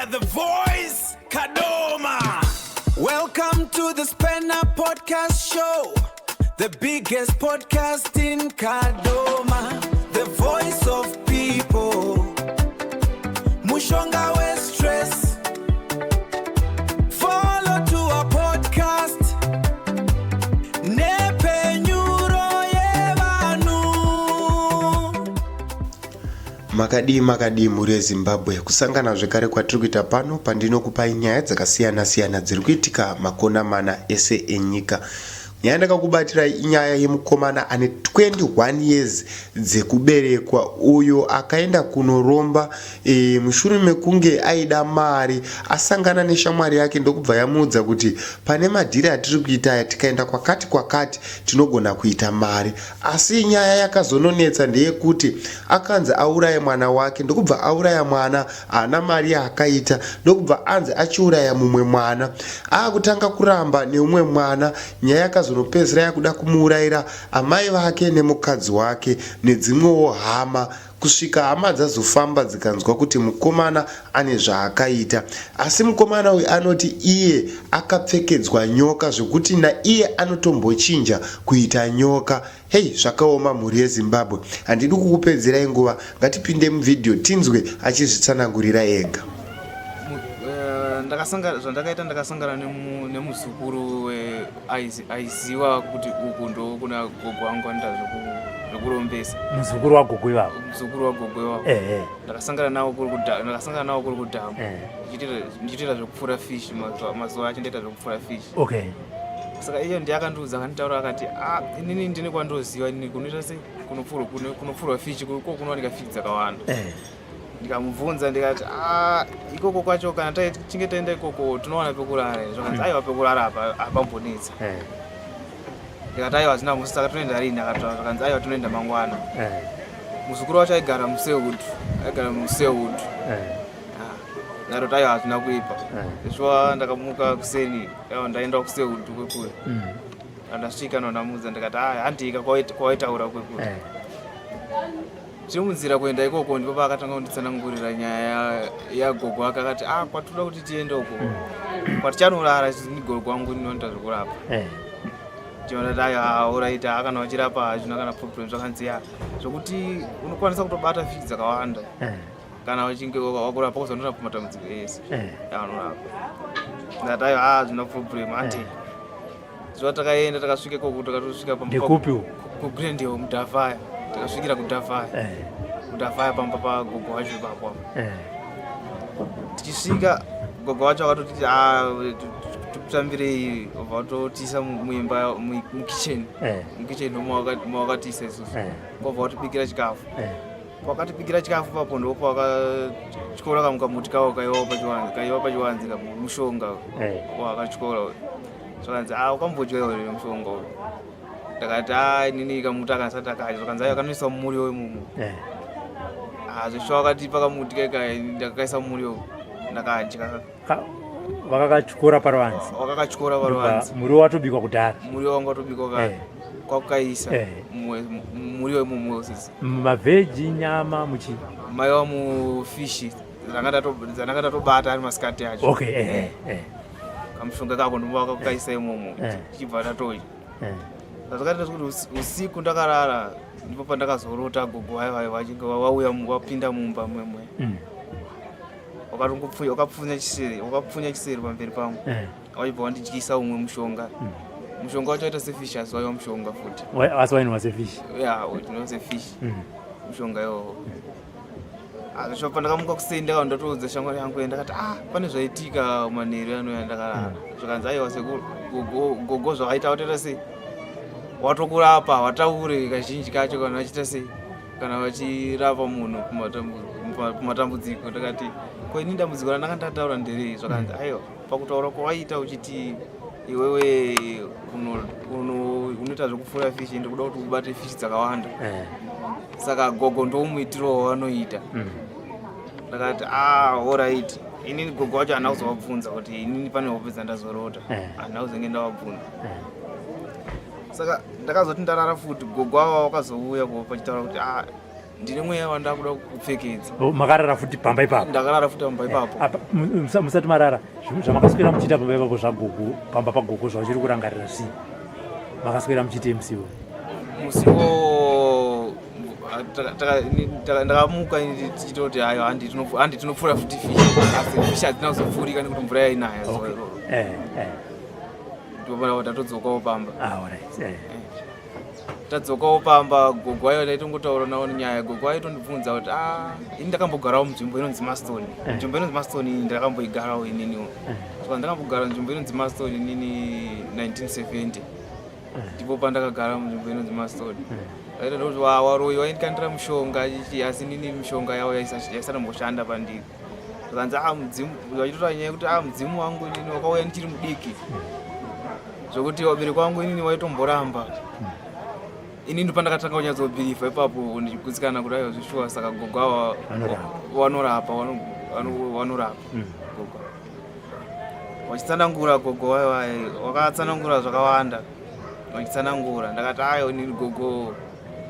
Yeah, the voice, Kadoma. Welcome to the Spanner Podcast Show, the biggest podcast in Kadoma, the voice of people. Mushonga we stress. Follow to our podcast. Nepenyuro yevanhu. Makadii, makadii mhuri yeZimbabwe? Kusangana zvekare kwatiri kuita pano pandinokupai nyaya dzakasiyana-siyana dziri kuitika makona mana ese enyika. Nyaya ndakakubatirai inyaya yemukomana ane 21 years dzekuberekwa uyo akaenda kunoromba mushure mekunge aida mari. Asangana neshamwari yake ndokubva yamuudza kuti pane madhiri atiri kuita aya, tikaenda kwakati kwakati tinogona kuita mari. Asi nyaya yakazononetsa ndeyekuti akanzi auraye mwana wake, ndokubva auraya mwana. Haana mari yaakaita, ndokubva anzi achiuraya mumwe mwana. Akutanga kuramba neumwe mwana. Nyaya yakazonopedzisira yakuda kumuurayira amai vake nemukadzi wake nedzimwewo hama, kusvika hama dzazofamba dzikanzwa kuti mukomana ane zvaakaita. Asi mukomana uyu anoti iye akapfekedzwa nyoka, zvekuti naiye anotombochinja kuita nyoka. Hei, zvakaoma mhuri yeZimbabwe. Handidi kukupedzerai nguva, ngatipinde muvhidhiyo tinzwe achizvitsanangurira ega. Ndakasangana, zvandakaita, ndakasangana nemuzukuru aiziva kuti uku ndo kuna gogo wangu anoita zvekurombesa. Muzukuru wagogo ivavo? Muzukuru wagogo ivavo. Ndakasangana nawo kuri kudhamu, ndichiita zvekupfura fish. Mazuva acho ndaita zvekupfura fish. Saka iyo ndiye akandiudza, akanditaura, akati, "Ah, inini ndine kwandoziva inini kunoita sei, kunopfurwa fish, ko kunowanika fish dzakawanda." Ndikamubvunza ndikati, "Ah, ikoko kwacho kana tichinge taenda ikoko tinowana pekurara here?" Zvakanzi, "Aiwa, pekurara apa hapambonetsa." Ndikati, "Aiwa, hazvina musi. Saka tonoenda rini?" Akataura, zvakanzi, "Aiwa, tonoenda mangwana." Muzukuru wacho aigara muSelwood, aigara muSelwood. Ndakatoti, "Aiwa, hazvina kuipa." Shuwa ndakamuka kuseni, aiwa, ndaenda kuSelwood kwekure. Andasvika nondamudza, ndikati, "Aya, handika kwawaitaura kwekure." Tiri munzira kuenda ikoko ndipo paakatanga kunditsanangurira nyaya yagogo ake. Akati, "Ah, kwatoda kuti tiende uko kwatichanorara ni gogo wangu ndinoita zvekurapa." Tiona aiwa, alright, kana uchirapa hazvina kana problem. Zvakanzi, ya, zvokuti unokwanisa kutobata fish dzakawanda kana uchinge wakurapa, kuzonorapa matambudziko ese anorapa. Ndati, "Aiwa, hazvina problem, handi." Zuva takaenda, takasvika ikoko, takatosvika Ndekupi uku? KuGlendale, muDhafaya. Takasvikira kuDhafaya, muDhafaya, pamba pagogo wacho ipapo apo. Tichisvika, gogo wacho akatotiti, "Ah, tikutambirei." Obva watotisa muimba, mukitchen. Mukitchen ndomawakatiisa isusu. Kwabva watibikira chikafu. Wakatibikira chikafu papo ndipo wakatyora kamwe kamuti kawo kaiwa pachiwanze, mushonga wakatyora. Zvakanzi, "A, wakambodya iwe mushonga uyu?" Ndakati, "A, inini kamuti akasati akadya." Zvakanzi, "Aiwa, kanoiswa mumuriwo imomo." Ah, zveshuwa wakatipa kamuti kaikai, ndakakaisa mumuriwo, ndakadya. Vakakatyora paruvanze? Wakakatyora paruvanze. Muriwo watobikwa kudhara? Muriwo wanga watobikwa kare. Kwakukaisa mumuriwo imomo sisi. Mavheji, nyama, muchi? Maiwa mufish dzandanga ndatobata ari masikati acho. okay eh, eh, Kamushonga kako ndimo wakakaisa imomo. Tichibva tatodya. Zvakaita sekuti usiku ndakarara, ndipo pandakazorota gogo vaiva vachinge vauya, wapinda mumba mwemwe. Wakapfunya chiseri pamberi pangu. Wachibva wandidyisa umwe mushonga. Mushonga wacho waita sefish, asi waiva mushonga futi. Asi wainwa sefish? Ya, utinwa sefish mushonga iwowo. Azvo pandakamuka kuseni, ndakabva ndatoudza shamwari yangu, ndakati, "Ah, pane zvaitika manheru anoya ndakarara." Zvakanzi, "Aiwa sekuru, gogo zvakaita watoita sei, watokurapa." Wataure kazhinji kacho kana vachiita sei, kana vachirapa munhu kumatambudziko. Ndakati, "Ko ini dambudziko randanga ndataura nderei?" Zvakanzi, "Aiwa, pakutaura kwawaita uchiti iwewe unoita zvekupfura fish, ndikuda kuti ubate fish dzakawanda." Saka gogo ndomuitiro wavanoita. Ndakati, "Ah, alright." Inini gogo wacho handina kuzovabvunza kuti inini pane hope dzandazorota. Handina kuzenge ndavabvunza. Saka ndakazoti ndarara futi, gogo ava wakazouya pachitaura kuti, "Ah, Ndine mweya wandakuda kukupfekedza. Oh, makarara futi pamba ipapo? Ndakarara futi pamba ipapo. Apa musati marara, zvamakaswera muchiita pamba ipapo zvagogo, pamba pagogo zvauchiri kurangarira zvii? Makaswera muchiita musiwo? Musiwo ndakamuka tichitoti hayo handi tinopfuura futi fishi, asi fishi hadzina kuzopfuurika nekuti mvura yainaya zuva iroro. Ndopana tatodzokawo pamba. Ah, alright. Tadzokawo pamba, gogo ayo ndaitongotaura nawo nyaya. Gogo aitondibvunza kuti ah, ini ndakambogarawo munzvimbo inonzi Maston. Nzvimbo inonzi Maston iyi ndakamboigarawo ininiwo. Saka ndakambogara nzvimbo inonzi Maston inini 1970. Ndipo pandakagara munzvimbo inonzi Maston. Aita ndokuti waroyi waindikandira mushonga chichi, asi inini mishonga yavo yaisatomboshanda pandiri. Zvakanzi ah, mudzimu, vachitotaura nyaya yekuti ah, mudzimu wangu inini wakauya ndichiri mudiki, zvokuti vabereki vangu inini waitomboramba. Inini pandakatanga kunyatsobhilivha ipapo ndichigutsikana kuti aiwa zvishuwa, saka gogo ava Vanorapa. Vanorapa, vanorapa. Gogo vachitsanangura, gogo wakatsanangura zvakawanda vachitsanangura. Ndakati ayo inini gogo,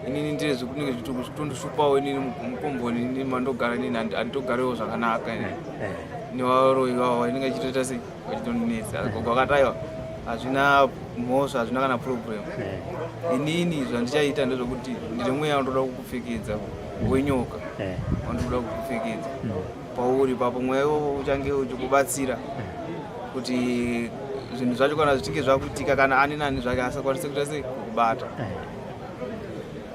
inini ndine zvekunenge zvitondishupawo inini mukomboni inini mandogara inini handitogarewo zvakanaka inini nevaroyi vavo vanenge vachitoita sei, vachitondinetsa. Gogo vakati aiwa, hazvina mhosva, hazvina kana problem. Inini zvandichaita ndezvekuti ndine mweya wandoda kukupfekedza wenyoka, wandoda kukupfekedza pauri papo. Mweya iwowo uchange uchikubatsira kuti zvinhu zvacho kana zvichinge zvakuitika, kana ani nani zvake asakwanise kuita sei, kukubata.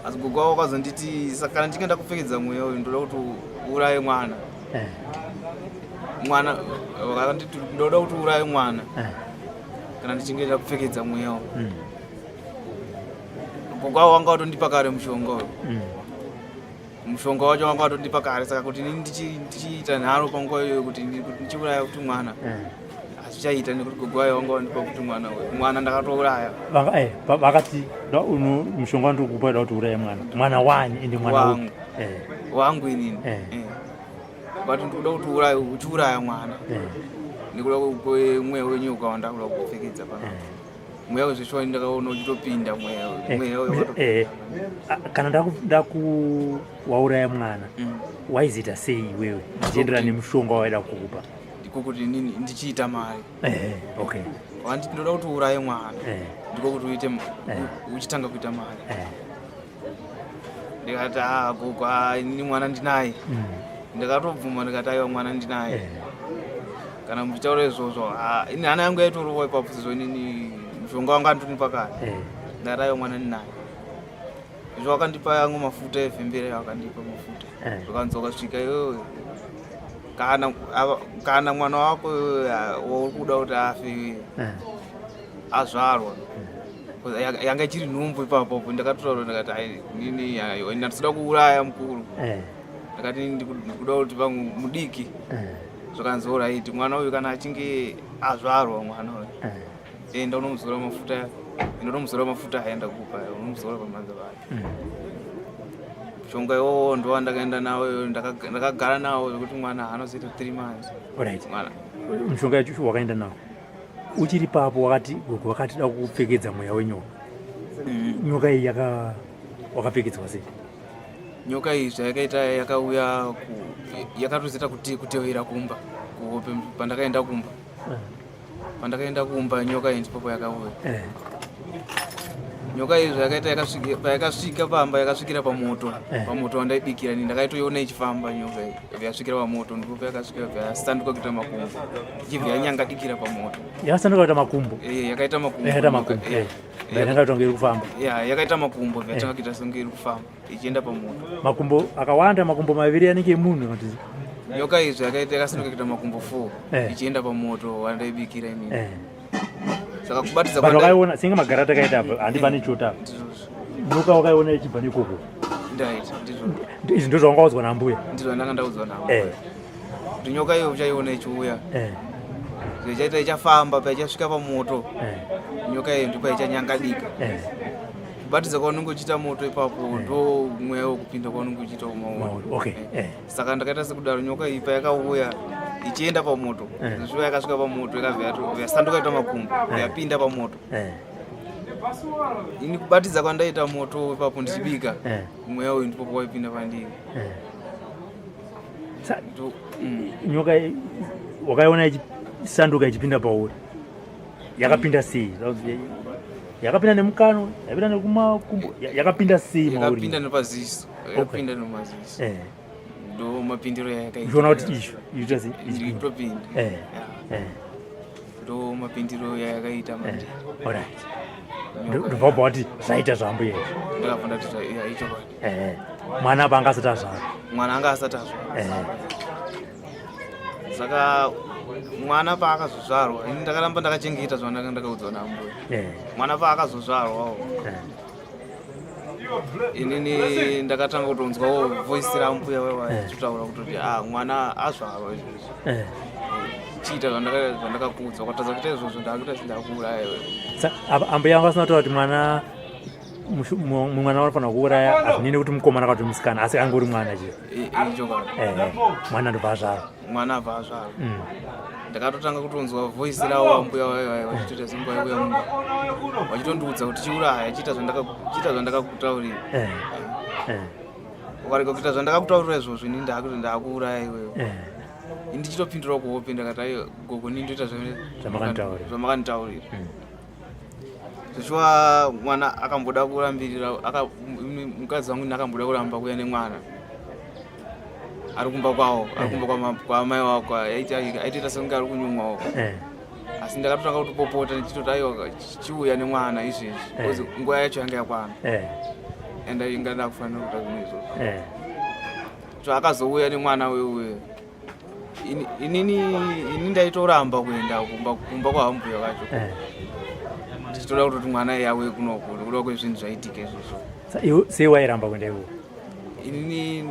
Asi gogo wavo wakazonditi saka kana ndichinge ndakupfekedza mweya uyu, ndoda kuti uuraye mwana. Mwana vakanditi ndoda kuti uuraye mwana kana ndichinge ndakupfekedza mweya uyu. Gogo wavo wanga watondipa kare mushonga uyu. Mushonga wacho wanga watondipa kare, saka kuti inini ndichiita nharo panguva iyoyo kuti ndichiuraya kuti mwana, hazvichaita nekuti gogo wayo wanga wandipa kuti mwana uyu, mwana ndakatouraya. Vakati mushonga wandiri kukupa da kuti uraye mwana. Mwana wani ende mwana Wangu. upi? Wangu inini. But ndikuda kuti uraye, uchiuraya mwana nekuda kwemweya wenyoka wandakuda kupfekedza pana. Mweya wezveshuwa ndakaona uchitopinda mweya mweya uyo Kana ndaku wauraya mwana, waizoita sei iwewe zvichienderana nemushonga wawaida kukupa? Ndiko kuti inini ndichiita mari. Okay. Wanditi ndoda kuti uuraye mwana, ndiko kuti uite uchitanga kuita mari. Ndikati ah, gogo, ah, inini mwana ndinaye. Ndakatobvuma, ndikati aiwa, mwana ndinaye. Kana muchitaura izvozvo, ah, ini hana yangu yaitorowa ipapo sezvo inini mushonga wanga andonipa kare. Ndakati aiwa, mwana ndinaye. Izvo wakandipa yangu mafuta evhembere, wakandipa mafuta. Zvakanzi wakasvika iwewe, kana mwana wako iwewe, ah, wauri kuda kuti afe iwewe, azvarwa, yanga ichiri nhumbu ipapo, ndakatotaura ndakati ai nini ayo ndasida kuuraya mukuru. Ndakati nini ndikuda kuti vangu mudiki. Zvakanzi alright, mwana uyu kana achinge azvarwa mwana uyu, enda unomuzora mafuta, enda unomuzora mafuta aenda kupa, unomuzora pamhanza pake. Mushonga iwowo ndo wandakaenda nawo iyoyo, ndakagara nawo zvekuti mwana anozoita 3 months. Alright. Mwana Mushonga yacho wakaenda nawo uchiri papo, wakati gogo vakati da kukupfekedza mweya wenyoka. Nyoka iyi wakapfekedzwa sei? Nyoka iyi zvayakaita yakauya yakatozoita kuti kutevera kumba kuhope pandakaenda kumba. Pandakaenda kumba nyoka iyi ndipo payakauya. Nyoka iyi zvayakaita payakasvika pamba yakasvikira pamoto. Pamoto wandaibikira ini, ndakaitoiona ichifamba nyoka iyi yasvikira pamoto, ndipo payakasvika yasanduka kuita makumbo ichibva yanyangadikira pamoto. Yakasanduka kuita makumbo? Eh, yakaita makumbo. Yakaita makumbo. Yakaita kunge iri kufamba. Ya, yakaita makumbo, yatanga kuita songe iri kufamba ichienda pamoto. Makumbo akawanda, makumbo maviri anenge emunhu kana kuti? Nyoka izvi yakaita yakasanduka kuita makumbo 4 ichienda pamoto wandaibikira inini. Saka kubatidza Vanhu vakaiona senge magara takaita apa, handi pane chota apa. Ndizvozvo. Nyoka wakaiona ichibva nekoko? Ndaita ndizvo. Izvi ndo zvawanga waudzwa nambuya? Ndizvo ndanga ndaudzwa navo kuti nyoka iyo uchaiona ichiuya, zvichaita ichafamba, paichasvika pamoto nyoka iyo ndipo ichanyangadika. Kubatidza kwaunenge uchiita moto ipapo ndo mweya wekupinda kwaunenge uchiita Mauri. umauri. Okay. Saka ndakaita sekudaro, nyoka iyi payakauya ichienda pamoto, zvishuva yakasvika pamoto ikabva yasanduka ita makumbo, yapinda pamoto. Ini kubatidza kwandaita moto ipapo ndichibika Eh. mweya uyu ndipo pawaipinda pandiri. Eh. Nyoka wakaiona ichisanduka ichipinda pauri, yakapinda sei? Yakapinda nemukanwa, yapinda nekumakumbo, yakapinda sei mauri? Yakapinda nepaziso, yakapinda nemaziso. Ndo mapindiro yayakaita. Uchiona kuti izvo ichiita sei? Ichipinda. Itopinda. Ya. Ndo mapindiro yayakaita manje. Alright, ndobva wabva wati zvaita zvambuya izvi. Ndakabva ndati ya, ichokwadi. Mwana apa anga asati azvarwa? Mwana anga asati azvarwa. Saka mwana paakazozvarwa, ini ndakaramba ndakachengeta zvandanga ndakaudzwa nambuya. Mwana paakazozvarwawo, inini ndakatanga kutonzwawo voice rambuya vachitotaura kutoti, a mwana azvarwa izvozvi, chiita zvandakakuudza, ukatadza kuita izvozvo, ndakuita sindakuuraya iwewe. Apa ambuya vanga vasina kutaura kuti mwana mwana vanofanira kuuraya, hazvinei nekuti mukomana kana kuti musikana, asi angori mwana chete? Ichokwadi. Mwana ndobva azvarwa. Mwana abva azvarwa. Ndakatotanga kutonzwa voice ravo ambuya vaiva vachitoita senguva yekuya mumba, vachitondiudza kuti chiuraya, chiita zvandakakutaurira. Ukarega kuita zvandakakutaurira izvozvo, ini ndakuti ndakuuraya iwewe. Ini ndichitopindura kuhope, ndakati, "Aiwa gogo, ini ndoita Zvamakanditaurira." Zvamakanditaurira. Zvichiwa mwana akamboda kurambirira, mukadzi wangu ini akamboda kuramba kuuya nemwana ari kumba kwawo, ari kumba kwamai wako, aitoita sekunge ari kunyumwawo. Asi ndakatotanga kutopopota ndichitoti, aiwa, chiuya nemwana izvezvi, because nguva yacho yanga yakwana and inga ndakufanira kuita zvinhu izvozvo. So akazouya nemwana wewe, inini ini ndaitoramba kuenda kumba kwahambuya vacho, ndichitoda kutoti mwana iye auye kunoku nekuda kwezvinhu zvaitika izvozvo. Iwe sei wairamba kuenda iwo? Inini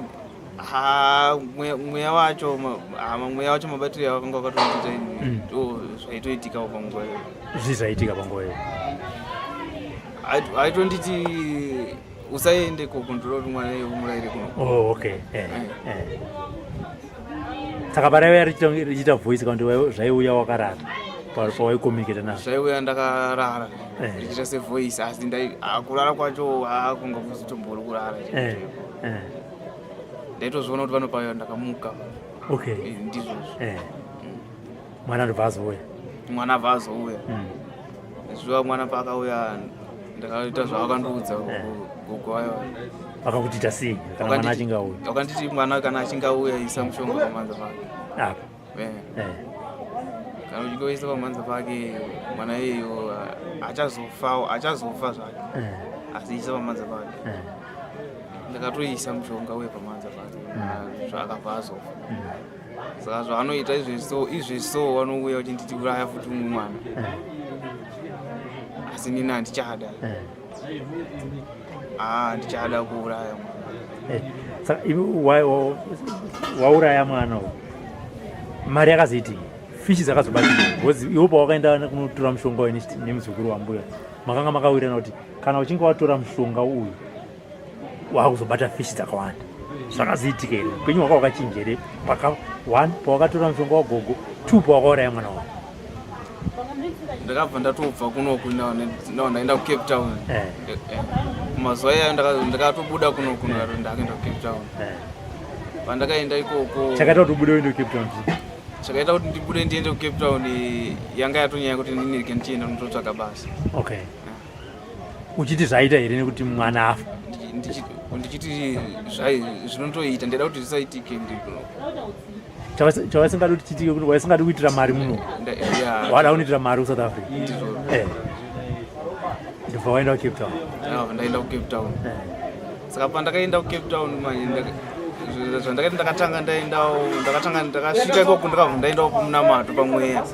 ha, mweya wacho mweya wacho, mabatiro awakanga wakatondiita ini, ndo zvaitoitikawo panguva iyo. Zvii zvaitika panguva iyo? Aitonditi usaende koko, ndoda kuti mwana iye umurayire kuno. Oh, okay. Saka paraiuya richiita voice kana kuti zvaiuya wakarara pawaicommunicata nazvo? Zvaiuya ndakarara, richiita sevoice, asi kurara kwacho hakunga kuzitombori kurara. Ndaitozviona kuti vanopauya ndakamuka. Ndizvozvo. Mwana ndobva azouya? Mwana abva azouya. Zuva mwana paakauya, ndakaita zvavakandiudza gogo vayo. Vakakutiita sei kana mwana achinge auya? Vakanditi mwana kana achinge auya, isa mushonga pamhanza pake. Apa? Kana uchinge waisa pamhanza pake, mwana iyeyo achazofa, achazofa zvake, asi isa pamhanza pake. Ndakatoisa mushonga uye pamhanza pake, akabva azofa. Saka zvaanoita izvezvi so, izvezvi so vanouya uchinditi uraya futi umwe mwana, asi nini handichada. Ah, handichada kuuraya mwana. Saka iwe wauraya mwana uyu, mari yakazoitii? Fishi dzakazobatika? Because iwe pawakaenda kunotora mushonga uyu nemuzukuru wambuya, makanga makawirirana kuti kana uchinge watora mushonga uyu wakuzobata fishi dzakawanda. Zvakazoitika here? Upenyu hwaka hwakachinja here paka one pawakatora mushonga wagogo, two pawakauraya mwana wako? Ndakabva ndatobva kunoku, ndaenda kuCape Town. Mazuva iyayo ndakatobuda kunoku, ndakaenda kuCape Town. Pandakaenda ikoko, Chakaita kuti ubude uende kuCape Town chii? Chakaita kuti ndibude ndiende kuCape Town, yanga yatonyaya kuti ndinirike ndichienda kunototsvaga basa. Okay, uchiti zvaita here nekuti mwana afa? Ndichiti zvinotoita, ndaida kuti zvisaitike ndiri kunoku. Chawasingadi kuti chiitike kuti waisingadi kuitira mari muno? Ya. Wada kunoitira mari kuSouth Africa? Ndizvo. Ndobva waenda kuCape Town? Ndakabva ndaenda kuCape Town. Saka pandakaenda kuCape Town manje, zvandakaita, ndakatanga ndaendawo, ndakatanga ndakasvika ikoko, ndakabva ndaendawo kumunamato pamweya.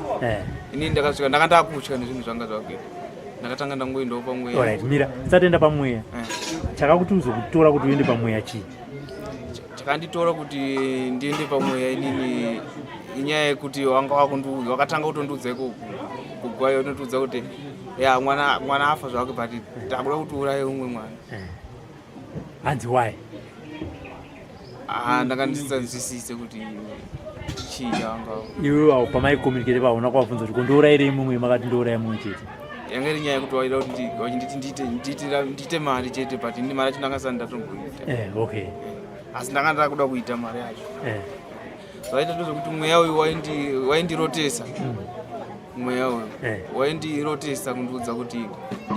Inini ndakasvika ndanga ndakutya nezvinhu zvanga zvakuita, ndakatanga ndangoendawo pamweya. Alright, mira, tisati pamweya. Chakakuti uzokutora kuti uende pamweya chii? Chakanditora kuti ndiende pamweya inini inyaya yekuti wanga wakundiudza, wakatanga kutondiudza ikoko kugwayo, unotiudza kuti ya mwana afa zvake, but takuda kuti uraye umwe mwana. Hanzi why? Ah, ndanga ndisinganzwisise kuti chii chawanga Iwe pamaicommunicate pauna kuvabvunza kuti kondourayirei mumwe, makati ndouraya mumwe chete? Yanga iri nyaya yekuti waida kuti wachinditi ndiite ndiite mari chete, but ini mari yacho ndanga sati ndatomboita. Eh, okay. Asi ndanga ndakuda kuita mari yacho. Zvaita ndezvekuti mweya uyu waindirotesa. Mweya uyu waindirotesa kundiudza kuti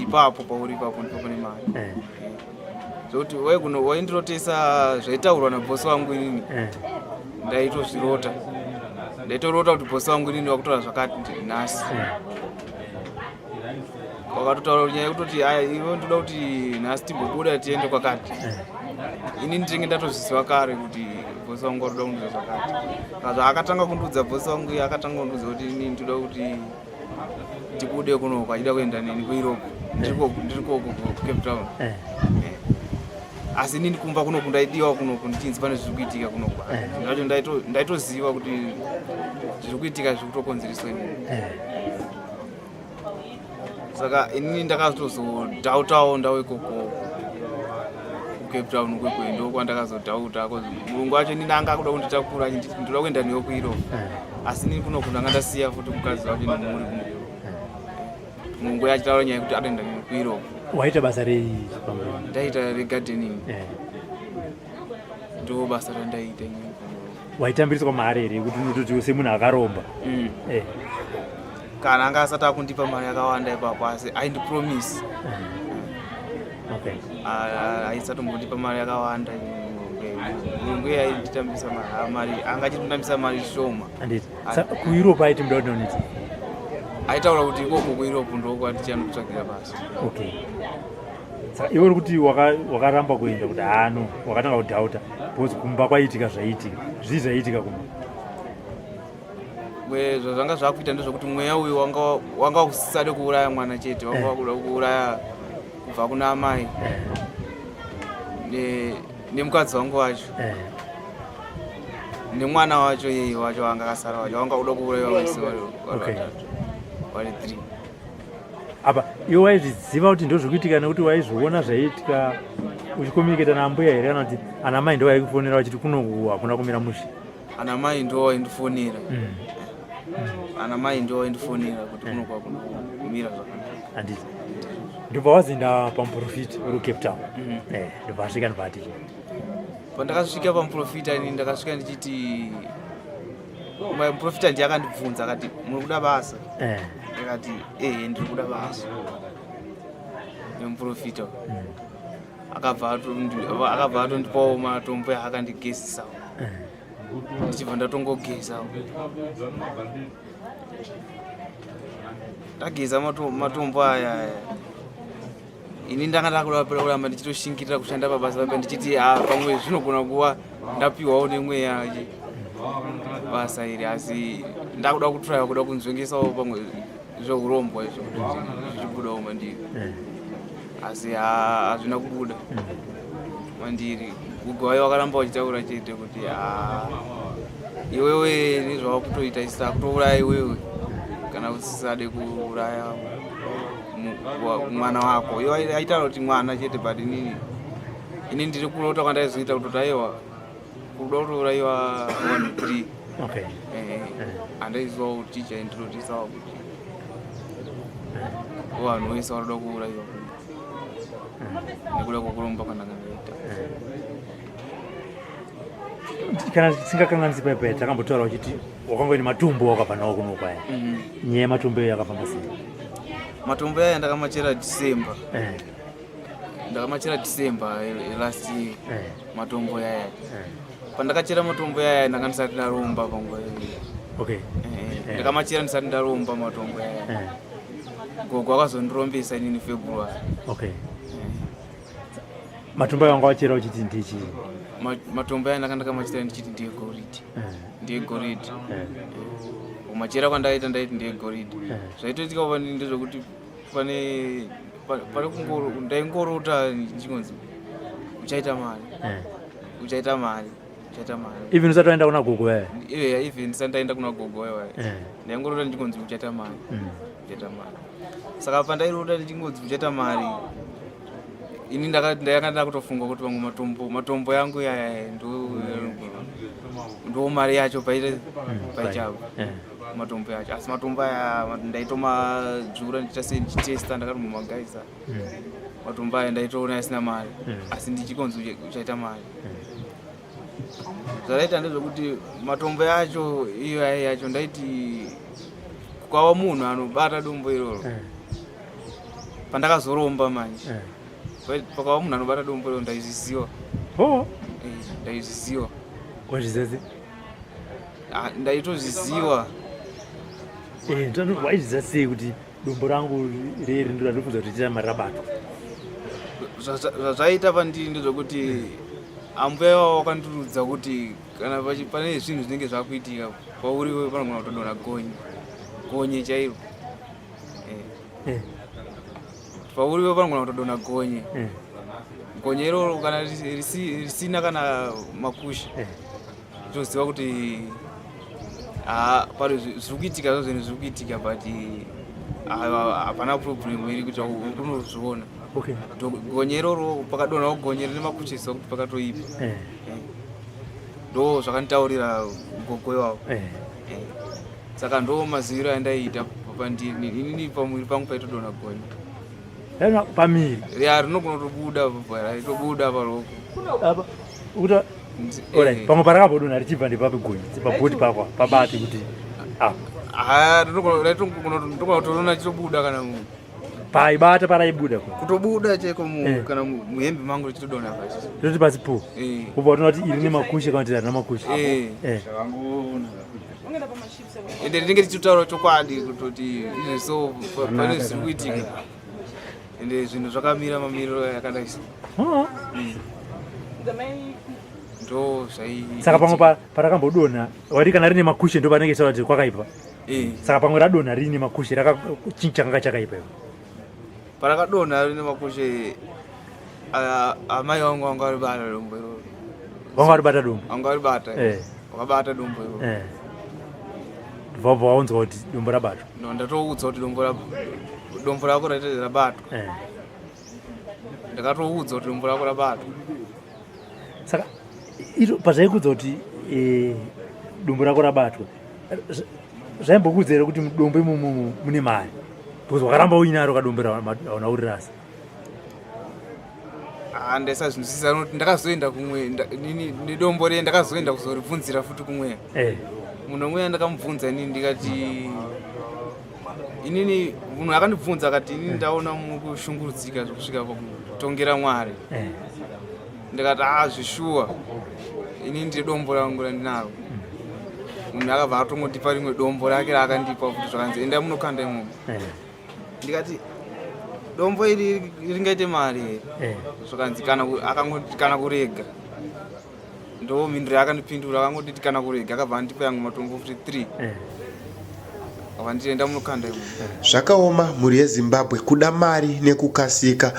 ipapo pauri ipapo ndipo pane mari. Zvekuti waigona waindirotesa zvaitaurwa nabhosi wangu inini. Ndaitozvirota. Ndaitorota kuti bhosi wangu inini wakutaura zvakati nhasi. Wakatotaura nyaya yekutoti aya iwe ndoda kuti nhasi timbobuda tiende kwakati. Ini ndinenge ndatozviziva kare kuti bhosi wangu waroda kundiudza zvakati. Saka zvaakatanga kundiudza bhosi wangu iye akatanga kundiudza kuti ini ndoda kuti tibude kunoko achida kuenda neni kuEurope. Ndiri koko kuCape Town. Asi inini kumba kunoku ndaidiwa kunoku ndichinzi pane zviri kuitika kunoku. Zvacho ndaitoziva kuti zviri kuitika zviri kutokonzereswa inini. Saka inini ndakatozodhautawo ndau ikoko kuCape Town kwekwe ndokwandakazodhauta cause murungu wacho inini anga akuda kunditakura achinditi ndoda kuenda newe kuEurope. Asi inini kunoku ndanga ndasiya futi mukadzi wacho nemhuri kunoku. Murungu achitaura nyaya yekuti atoenda newe kuEurope. Waita basa rei pamberi? Ndaita regardening. Ndo basa randaita inini. Waitambiriswa mari here kuti unototi semunhu akaromba? Kana anga asati akundipa mari yakawanda ipapo, asi aindipromise. Okay. Aisatombondipa mari yakawanda. Murungu iye ainditambisa mari, anga achitonditambisa mari shoma. Handiti. KuEurope aiti muda kuti ndoniti? Aitaura kuti ikoko kuEurope ndokwatichanokutsvagira basa. Okay. Saka iwe uri kuti wakaramba kuenda kuti haano, wakatanga kudhauta because kumba kwaiitika zvaiitika. Zvii zvaiitika kumba? Zvazvanga zvakuita ndezvekuti mweya uyu wanga usisade kuuraya mwana chete, wanga wakuda kuuraya kubva kuna amai nemukadzi wangu wacho nemwana wacho yeye wacho wanga akasara wacho, wanga kuda kuuraiwa vese vari vatatu, vari 3. Apa iwe waizviziva kuti ndozvikuitika nekuti waizviona zvaiitika uchikomuniketa naambuya here, kana kuti ana mai ndo vaikufonera vachiti kuno hakuna kumira mushe? Ana mai ndo vaindifonera. Ana mai ndo vaindifonera kuti kuno kwakuna kumira zvakanaka. Handiti. Ndobva wazoenda pamuprofita uri kuCape Town. Ndobva asvika ndobva ati Pandakasvika pamuprofita ini ndakasvika ndichiti muprofita ndiye akandibvunza akati muri kuda basa? Ndakati ehe ndiri kuda basa. Nemuprofita akabva atondipawo matombo akandigezisawo. Ndichibva ndatongogezawo. Ndageza matombo aya aya. Ini ndanga ndakuda kuramba ndichitoshingirira kushanda pabasa papa ndichiti pamwe zvinogona kuva ndapiwawo nemweya basa iri, asi ndakuda kutraya kuda kunzvengesawo pamwe zvehurombwa izvo kuti zvichibudawo mandiri. Asi hazvina kubuda mandiri. Gogo vayo vakaramba vachitaura chete kuti iwewe nezvawakutoita isi takutouraya iwewe kana usisade kuuraya mwana wako. Iwo aitaura kuti mwana chete, but inini ndiri kurota kwandaizoita kutoti aiwa kuda kutourayiwa 1 3. Andaiziva kuti chaindirotisawo kuti vanhu vese vanoda kuurayiwa nekuda kwekuromba kwandanga ndaita. Kana tisingakanganisi paipai takambotaura uchiti wakanga uine matombo wakabva nawo kuno kwaya. Nyaya yematombo iyo yakafamba sei? Matombo aya ndakamachera December. Ndakamachera December last year. Matombo yaya. Pandakachera matombo yaya ndanga ndisati ndaromba panguva iyoyo. Ndakamachera ndisati ndaromba matombo yaya. Gogo akazondirombesa inini February. Matombo aya wanga wachera uchiti ndichi? Matombo aya ndanga ndakamachera ndichiti ndiye goridhe. Ndiye goridhe. Kumachera kwandaita ndaiti ndiye goridhe. Zvaitoitika pani ndezvekuti pane kungoro, ndaingorota ndichingonzi uchaita mari. Uchaita mari. Uchaita mari. Even usati waenda kuna gogo vaya? Even ndisati ndaenda kuna gogo vaya. Ndaingorota ndichingonzi uchaita mari. Uchaita mari. Saka pandairota ndichingonzi uchaita mari. Ini ndakanga ndakutofunga kuti pamwe matombo matombo yangu yaya ndo mari yacho paita paichavo matombo yacho, asi matombo aya ndaitomadzvura ndichita sei, ndichitesta, ndakatombomagaisa matombo aya, ndaitoona asina mari, asi ndichikonzi uchaita mari. Zvaraita ndezvekuti matombo yacho iyo aya yacho, ndaiti kukava munhu anobata dombo iroro. Pandakazoromba manje, pakava munhu anobata dombo iroro, ndaizviziva. Oh. Ndaizviziva. Wazviziva? Ah, ndaitozviziva. Waizviziva sei kuti dombo rangu reri ndo randofunza kuti tiita mari rabatwa? Zvazvaita pandiri ndezvekuti ambuya ivavo vakandiudza kuti kana pane zvinhu zvinenge zvakuitika pauriwe, panogona kutodonha gonye, gonye chairo. Pauriwe panogona kutodonha gonye. Gonye iroro kana risina kana makushe, toziva kuti ah, pari zviri kuitika, zvo zvinhu zviri kuitika, but ah, hapana problem iri kuita, unozviona. Gonye iroro, pakadonhawo gonye rine makushe, ziva kuti pakatoipa. Ndo zvakanditaurira gogo ivavo. Saka ndo maziviro andaiita pandiri inini, pamuviri pangu paitodonha gonye. Yana pamiri? Ya, rinogona kutobuda, raitobuda paroko. Apa ukuta. Alright, pamwe parakambodonha richibva ndepapi gonye? Pabhoti pakwa pabati kuti apa? Ah, rinogona kutoona chitobuda kana paibata paraibuda. Kutobuda chaiko kana muhembe mangu richitodonha pasi. Roti pasi po. Ubva utoona kuti iri nemakushe kana kuti harina makushe. Eh. Ende rinenge richitotaura chokwadi kutoti izvi, so pane zviri kuitika, ende zvinhu zvakamira mamiriro yakadai so. Oh. Ndo zvai Saka pamwe parakambodonha, wati kana rine makushe ndo panenge ichitaura kuti kwakaipa. Saka pamwe radonha riine makushe, chinhu chakanga chakaipa ivo? Parakadonha rine makushe, amai vangu vanga varibata dombo iroro. Vanga varibata dombo? Vanga varibata. Vakabata dombo iroro. Vabva waunzwa kuti dombo rabatwa? No, ndatoudzwa kuti dombo rako rabatwa. Ndakatoudzwa kuti dombo rako rabatwa. Saka iro pazvaikudza kuti dombo rako rabatwa, zvaimbokudza here kuti mudombo imomo mune mari? Because wakaramba uinaro kadombo, hauna kurirasa. Ah, ndaisazvinzwisisa nokuti ndakazoenda kumwe nini nedombo riye, ndakazoenda kuzoribvunzira futi kumwe. Munhu umwe ndakamubvunza inini, ndikati inini, munhu akandibvunza akati, "Inini ndaona mukushungurudzika zvokusvika pakutongera Mwari." Ndikati, "A, zvishuwa, inini ndine dombo rangu randinaro." Munhu akabva atongondipa rimwe dombo rake raakandipa futi, zvakanzi, "Enda munokanda imomo." Ndikati, "Dombo iri ringaite mari here?" Zvakanzi, akangoti, "Kana kurega." Ndo mhinduro yaakandipindura, akangotiti, "Kana kurega." Akabva andipa yangu matombo futi 3. Akabva nditi, "Enda munokanda imomo." Zvakaoma, mhuri yeZimbabwe, kuda mari nekukasika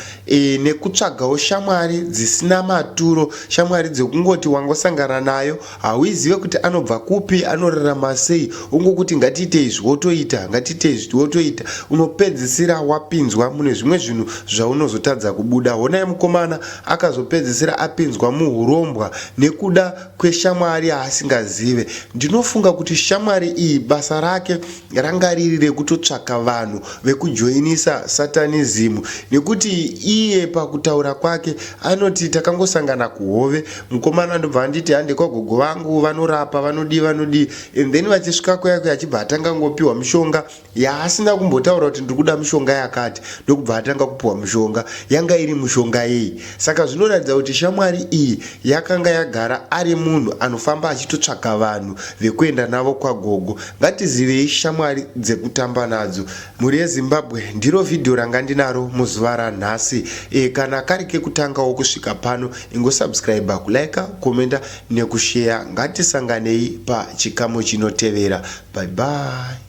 nekutsvagawo shamwari dzisina maturo, shamwari dzekungoti wangosangana nayo, hauizive kuti anobva kupi, anorarama sei, ungokuti ngatiite izvi wotoita, ngatiite izvi wotoita, unopedzisira wapinzwa mune zvimwe zvinhu zvaunozotadza kubuda. Honai mukomana akazopedzisira apinzwa muhurombwa nekuda kweshamwari yaasingazive. Ndinofunga kuti shamwari iyi basa rake ranga riri rekutotsvaka vanhu vekujoinisa satanism, nekuti iye pakutaura kwake anoti, "Takangosangana kuhove, mukomana ndobva anditi hande kwagogo vangu, vanorapa, vanodii vanodii." And then vachisvika kuya kuya, achibva atanga ngopiwa mishonga yaasina kumbotaura kuti ndiri kuda mishonga yakati, ndokubva atanga kupiwa mishonga yanga iri mishonga yei. Saka zvinoratidza kuti shamwari iyi yakanga yagara ari munhu anofamba achitotsvaka vanhu vekuenda navo kwagogo. Ngatizivei shamwari dzekutamba nadzo, mhuri yeZimbabwe. Ndiro vhidhiyo ranga ndinaro muzuva ranhasi. Kana kari kekutangawo kusvika pano, ingosubscribe, kulike, komenda nekusheya. Ngatisanganei pachikamu chinotevera. Bye bye.